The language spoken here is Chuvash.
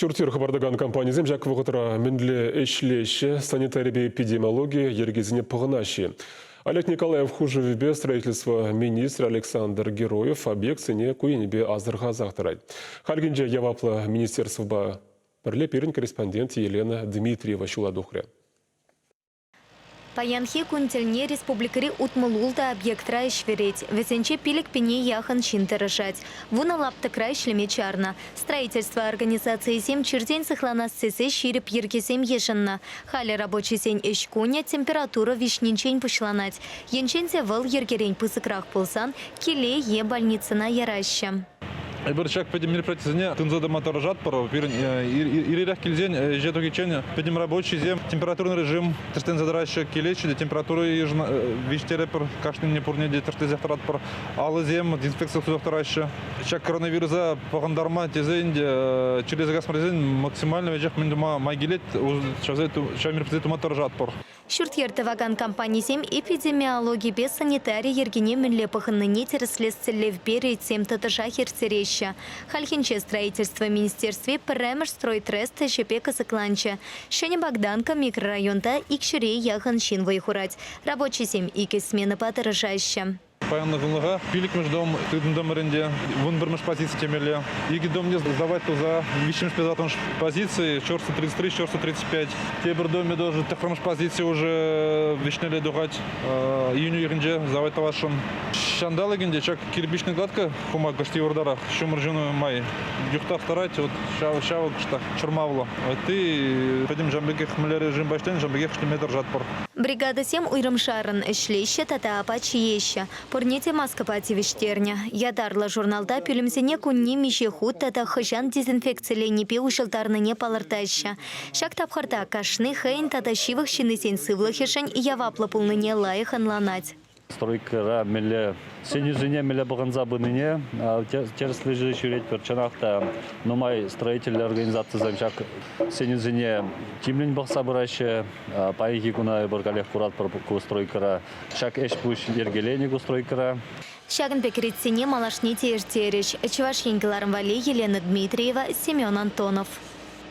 Ҫурт-йӗр хӑпартакан компанисем ҫак вӑхӑтра мӗнле ӗҫлеҫҫӗ, санитарипе эпидемиологи йӗркисене пӑхӑнаҫҫӗ. Олег Николаев хушӑвӗпе строительство министрӗ Александр Героев объектсене ку енӗпе асӑрхасах тӑрать. Хальхинче яваплӑ министерствӑпа пӗрле пирӗн корреспондент Елена Дмитриева ҫула тухрӗ. Паянхи кун тӗлне республикӑри 66 объектра ӗҫ вӗрет. Вӗсенче 5 пине яхӑн ҫын тӑрӑшать. 10 лаптӑкра ӗҫлеме чарнӑ. Строительство организацийӗсем чиртен сыхланас тесе ҫирӗп йӗркесем йышӑннӑ. Халӗ рабочисен ӗҫ кунӗ температура виҫнинчен пуҫланать. Енчен те вӑл йӗркерен пысӑкрах пулсан киле е больницӑна яраҫҫӗ. Эпир ҫак пӗтӗм мероприятисене тытӑнса тӑма тӑрӑшатпӑр. Пирӗн ир-ирех килсен ӗҫе тухиччен пӗтӗм рабочисем температурный режим тӗрӗсленсе тӑраҫҫӗ, килеҫҫӗ те температура виҫтеретпӗр, кашнине пурне те тӗрӗслесех тӑратпӑр. Алӑсем дезинфекци тусах тӑраҫҫӗ. Ҫак коронавируса пӑхӑнтарма тесе ӗнтӗ чирлесе касма тесен максимально веҫех мӗн тума май килет, ҫав мероприятие тума тӑрӑшатпӑр. Ҫурт-йӗр тӑвакан компанисем эпидемиологипе санитари йӗркине мӗнле пӑхӑннине тӗрӗслес тӗллевпе рейдсем тӑтӑшах ирттереҫҫӗ. Хальхинче строительство министерстви пӗрремӗш стройтрест ӗҫӗпе кӑсӑкланчӗ. Ҫӗнӗ Богданка микрорайонта икҫӗре яхӑн ҫын вӑй хурать. Рабочисем икӗ сменӑпа тӑрӑшаҫҫӗ. Паянлӑхӑнлӑха пиллӗкмӗш дом тытӑнтӑмӑр ӗнтӗ, 11-мӗш позици темелле. Икӗ домне сдавать туса виҫҫӗмӗшпе тӑваттӑмӗш позици, 433, 435. Тепӗр доме тоже тӑххӑрмӗш позици уже вӗҫнелле тухать. Июнь уйӑхӗнче сдавать тӑвасшӑн. Ҫанталӑк ӗнтӗ ҫак кирпичный кладка хума кӑшт йывӑртарах. Ҫумӑр ҫунӑ май юхтах тӑрать, вот ҫав, ҫавӑ кӑштах чӑрмавлӑ. Ытти пӗтӗм ҫавӑн пекех мӗнле режимпа ӗҫленӗ, ҫавӑн пекех ӗҫлеме тӑрӑшатпӑр. Бригадӑсем уйрӑмшарӑн ӗҫлеҫҫӗ тата апат ҫиеҫҫӗ. Пурне те маскӑпа тивӗҫтернӗ. Ятарлӑ журналта пӳлӗмсене кунне миҫе хут тата хӑҫан дезинфекциленипе уҫӑлтарнине палӑртаҫҫӗ. Ҫак тапхӑрта кашни хӑйӗн тата ҫывӑх ҫыннисен сывлӑхӗшӗн яваплӑ пулнине лайӑх ӑнланать. Стройкӑра мӗнле сӗнӳсене мӗнле пӑхӑнса пынине тӗрӗслесе ҫӳретпӗр. Чӑнах та нумай строительлӗ организацисем ҫак сӗнӳсене тимлӗн пӑхса пыраҫҫӗ. Паянхи куна эпир каллех куратпӑр ку стройкӑра. Ҫак ӗҫ-пуҫ йӗркеленӗ ку стройкӑра. Ҫакӑн пек ретсене малашне те ирттерӗҫ. Чӑваш Ен кӑларӑм валли Елена Дмитриева, Семен Антонов.